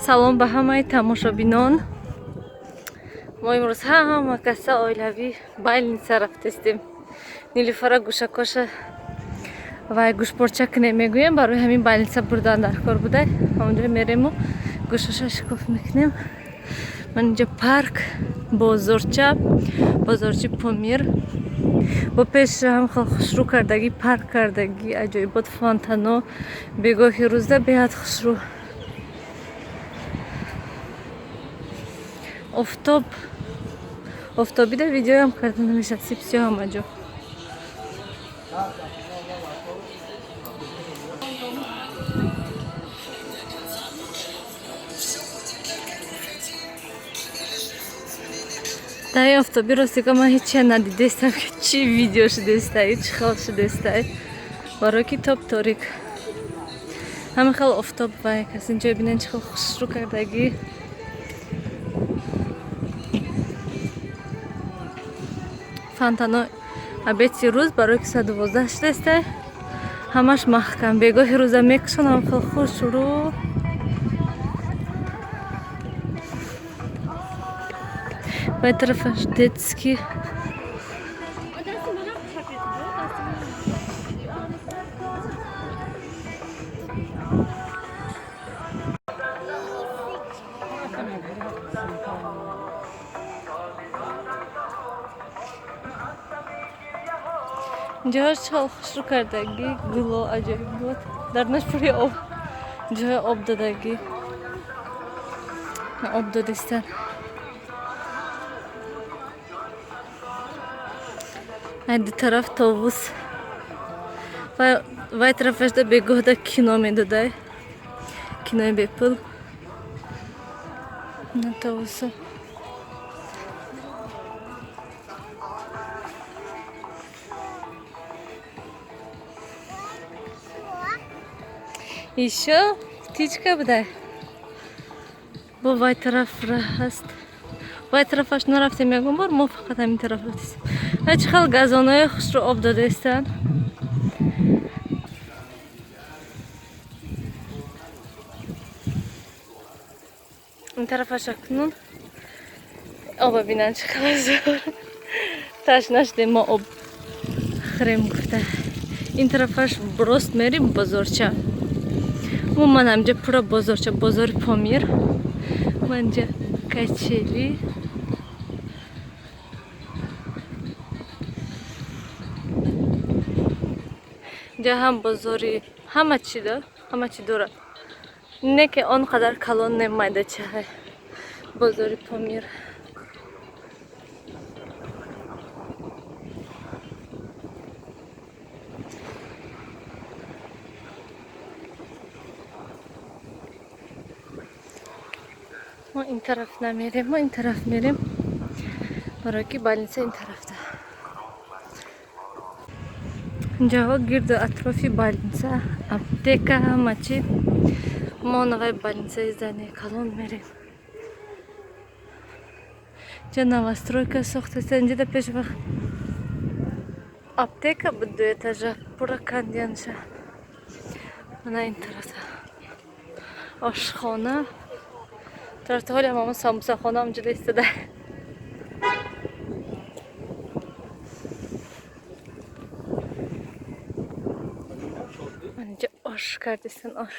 Салом ба ҳамаи тамошобинон. Мо имрӯз ҳама каса оилавӣ больница рафтестем. Нилуфара гӯшакоша вай гӯшпорча кунем мегӯем, барои ҳамин больница бурдан дар кор буда. Ҳамонҷо мерему гӯшаша шикоф мекунем. Ман инҷо парк, бозорча, бозорчи Помир. Бо пеш ҳам хел хушрӯ кардагӣ, парк кардагӣ, аҷоибот, фонтано, бегоҳи рӯзда беҳад хушрӯ. Офтоб, офтобида видеоям карда намешад, сипсиё ҳама ҷо. Дар ин офтоби ростига ман ҳечия надидестам, ки чӣ видео шудестай, чӣ хел шудестай. Барои ки топ торик. Ҳама хел офтоб вай кас инҷо бинен чӣ хел хушрӯ кардагӣ. Фонтано обети рӯз барои ки 12 шудестай. Ҳамаш маҳкам. Бегоҳи рӯза мекушонам хел хушрӯ. Вай тарафаш детский. Инҷоҳо чӣ хушрӯ кардагӣ, гуло аҷоибот. Дарнаш пури об, ҷои об додагӣ. Об додистан. Ай ду тараф товус. Вай тарафашда бегоҳда кино медодай. Кинои бепул. На товуса. Ещё птичка будай. Бо вай тараф ҳаст. Вай тарафаш нарафтем ягон бор, мо фақат ҳамин тараф рафтем. Ай чӣ хел газонои хушрӯ об додаистанд. Ин тарафаш акнун оба бинанд чӣ хел зӯр. Ташна шудем мо об хӯрем гуфта. Ин тарафаш рост мерим бозорча. Умуман ҳамҷа пурра бозорча, бозори Помир. Манҷа качели. Инҷа ҳам бозори ҳама чӣ дор, ҳама чӣ дорад. Не ки он қадар калон не, майдачаҳай. Бозори Помир. Мо ин тараф намерем, мо ин тараф мерем. Барои ки больница ин тарафта. Инҷоҳо гирду атрофи больница, аптека, ҳама чӣ. Мо навай больницаи здание калон мерем. Инҷа новостройка сохтаста. Инҷа да пеш вақт аптека буд ду этажа, пурра кандиянша. Мана ин тарафта ошхона. Тарафта ҳоли ҳамама самбусахона ҳамҷода истода. Инҷа ош кардистан, ош.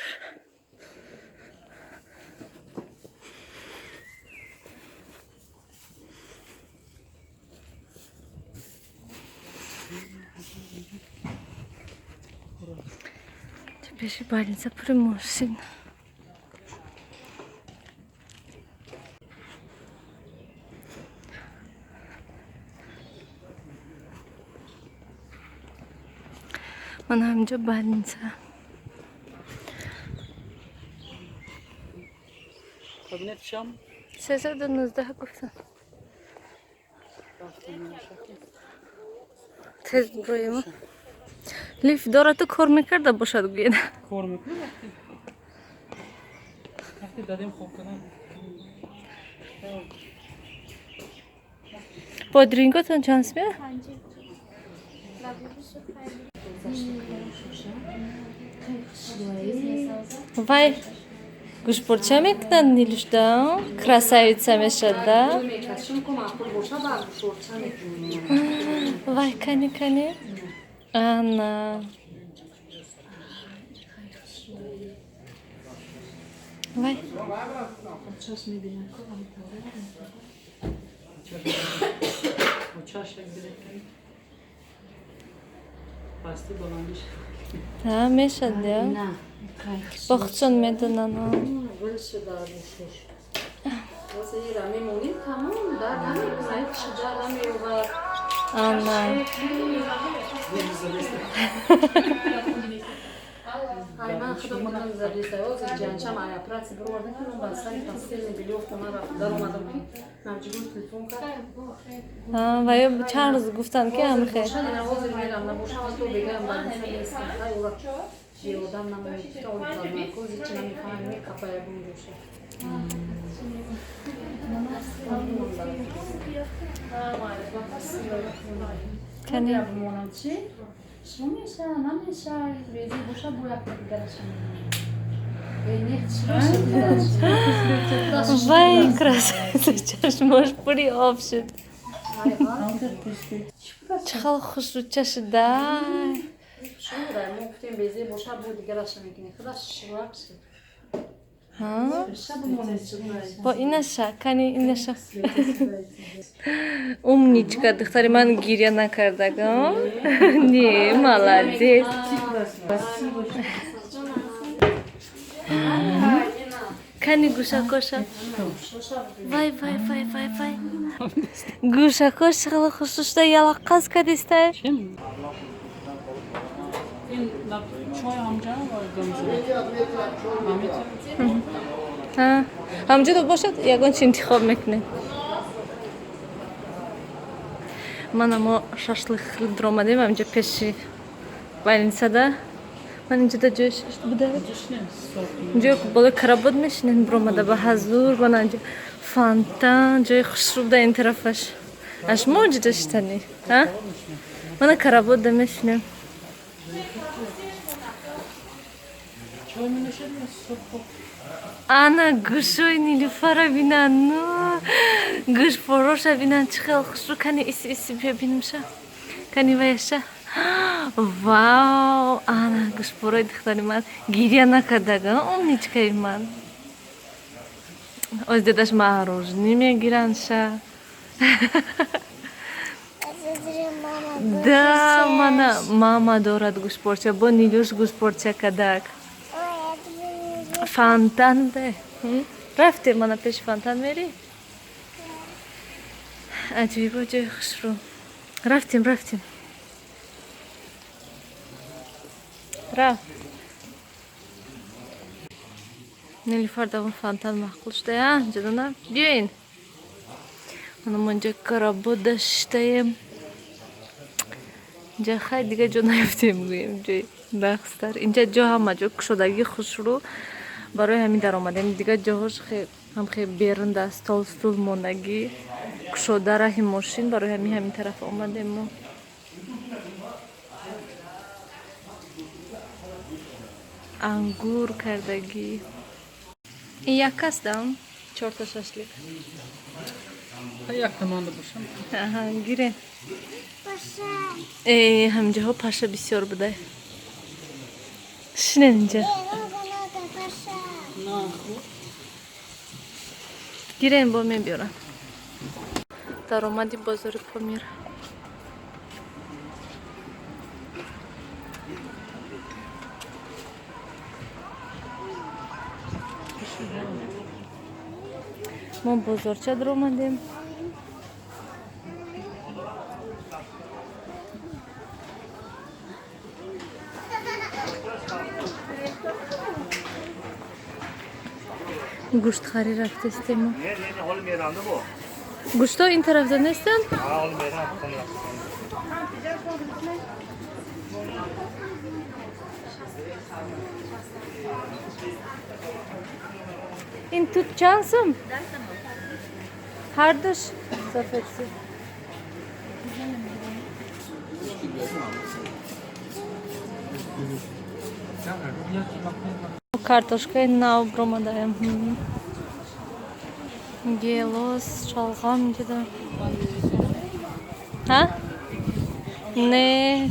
Пеши больница пури мошин. Ман ҳаминҷо больница. Кабинет чам? 319 гуфтам. Тез буроем. Лифт дора, ту кор мекарда бошад гӯед. Кор мекунад вақте. Вақте дадем хоб кардан. Бодринготон чанд сме? Вай Гӯшпорча мекунад Нилушда, красавица мешад, да? Вай, кани, кани. Ана. Вай. Ҳа, мешад, я? Бо худшон медонанд. Ана. Ман худам худам задиста. Ҳозир ҷанчам ай операция бировардам, ки ман ба сари постельное бельё хона рафт даромадам, ки намҷигул телефон кард. Ва ё чанд рӯз гуфтанд, ки ҳамихе. Бошад, ина ҳозир мерам, набошам, то бегаам больница нестам. Хай, ура беодам намоед, гуфта, он наркози чи намефаҳмам, мекапа ягон ҷоша. Кани. Бимонам чи? Шумо меша, намеша, безӣ боша, бо як дигараша. Вай, красавица, чашмош пури об шуд. Чӣ хел хушрӯча шуда. Мо гуфтем, безе боша, бо дигараша мекунем. Худаш шурак шуд. Бо инаша, кани инаша. Умничка, духтари ман гиря накардага. Не, молодец. Кани гӯшакоша. Вай, вай, вай, вай, вай. Гӯшакош хеле хушрӯ шуда, ялаққаз кадистай. Ин чой ҳамҷа ва гамза. Ҳамҷудо бошад, ягон чи интихоб мекунем. Мана мо шашлик хӯрд омадем ҳаминҷа пеши больницада. Ман инҷода ҷои шашт буда. Инҷо болои каработ мешинем, биромада ба ҳазур. Мана инҷо фонтан, ҷои хушрӯ буда ин тарафаш. А шумо ҷида шитанӣ? Мана каработда мешинем. Ана гӯшои Нилуфара бинан, ну гӯшпороша бинан, чӣ хел хушрӯ. Кани иси, иси, биё бинимша. Кани ваяша. Вау, ана гӯшпорои духтари ман гиря накардага, умничкаи ман. Оз дедаш мороженое мегирандша. Да, мана мама дорад гӯшпорча, бо Нилуш гӯшпорча кадак. Фонтан бе. Рафтем, мана пеши фонтан мери? Аҷоибо ҷои хушрӯ. Рафтем, рафтем. Рафт. Нилуфар давон фонтан маъқул шуда, а? Ҷудона? Биёин. Мана мо инҷа каработда шиштаем. Инҷа хай дига ҷо наёфтем, гӯем, ҷои бахстар. Инҷа ҷо ҳама ҷо кушодагӣ хушрӯ. Барои ҳамин даромадем. Дигар ҷоҳош ҳам хе берунда стол стул мондагӣ, кушода раҳи мошин, барои ҳамин ҳамин тараф омадем мо. Ангур кардагӣ. Ин як кас дам? Чорта шашлик. Як команда бошам. Аҳа, гире. Э, ҳаминҷоҳо паша бисёр буда. Шинен инҷа. Гирем, бо мебиёрам. Даромади бозори Помир. Мо бозорча даромадем. Гӯштхарӣ рафтестем. Гӯштҳо ин тарафда нестанд? Ин тут чанд сум? Ҳардуш сафедси. Картошкаи нав бромадаем. Гелос, шалғам дида. Ҳа? Не.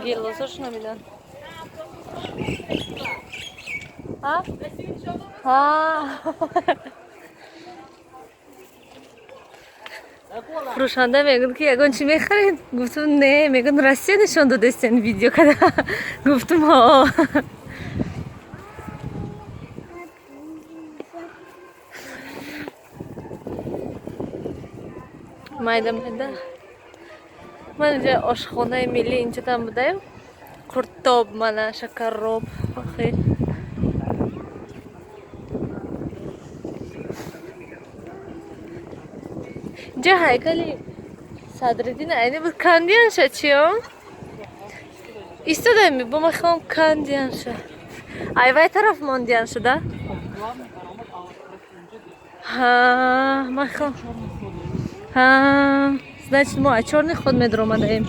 Гелосош намидан. Ҳа? Ҳа. Фурӯшанда мегӯяд, ки ягон чӣ мехаред? Гуфтум, не. Мегӯяд, Россия нишон додастен видео када. Гуфтум, ҳо. Майда майда. Ман инҷа ошхонаи миллӣ инҷатам будаем. Қуртоб, мана шакарроб. Охи. Инҷа ҳайкали Садриддин Айнӣ буд. Кандиянша чиё? Истодаем, бо ма хелам кандиянша. Ай вай тараф мондиянша, да? Ҳа, ма хелам. Ҳа, значит, мо аз чорный ход медаромадаем.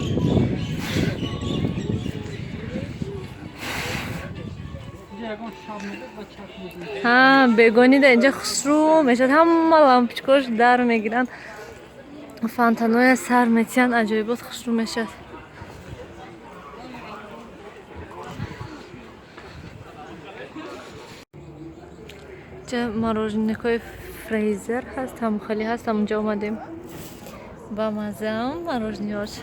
Ҳа, бегонида инҷа хушрӯ мешавад, ҳама лампочкош дар мегиранд. Фонтаноя сар метиҳанд, аҷоибот хушрӯ мешавад. Инҷа мороженикҳои фрейзер ҳаст, ҳамхелӣ ҳаст, ҳамунҷо омадем. Ба маззаам морожениҳош.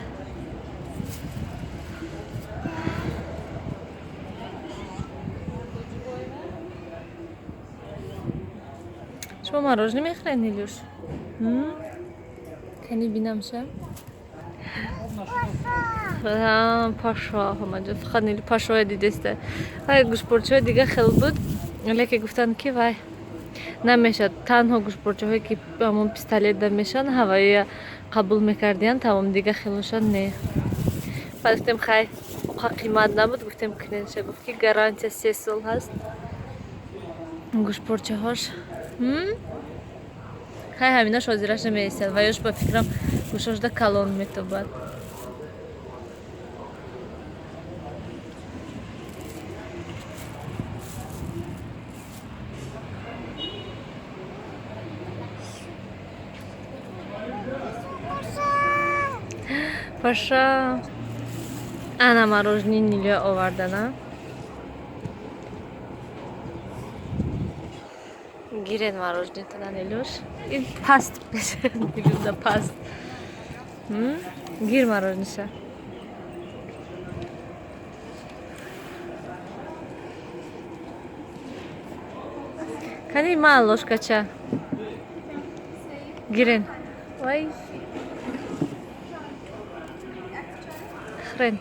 Шумо мороженое мехӯред, Нилюш? Кани бинамша? Пашо ҳамаҷо фақат Нилю пашоя дидеста. Вай гӯшпорчаҳои дига хел буд, лекин гуфтанд, ки вай намешавад. Танҳо гӯшпорчаҳое, ки ҳамон пистолетда мешаванд, ҳавоия қабул мекардиянд, тамом, дига хелошон не. Баъд гуфтем, хай, оқа қимат набуд, гуфтем куненша. Гуфт, ки гарантия 3 сол ҳаст гӯшпорчаҳош. Хай, ҳаминош ҳозираш намеистад, ва ёш ба фикрам гӯшошда калон метобад. Паша. Ана мороженое Нилюя овардана. Гирен мороженое Нилюш. Ин паст Нилюда паст. Гир мороженое. Кани ма ложкача. Гирен. Вай. Хрен.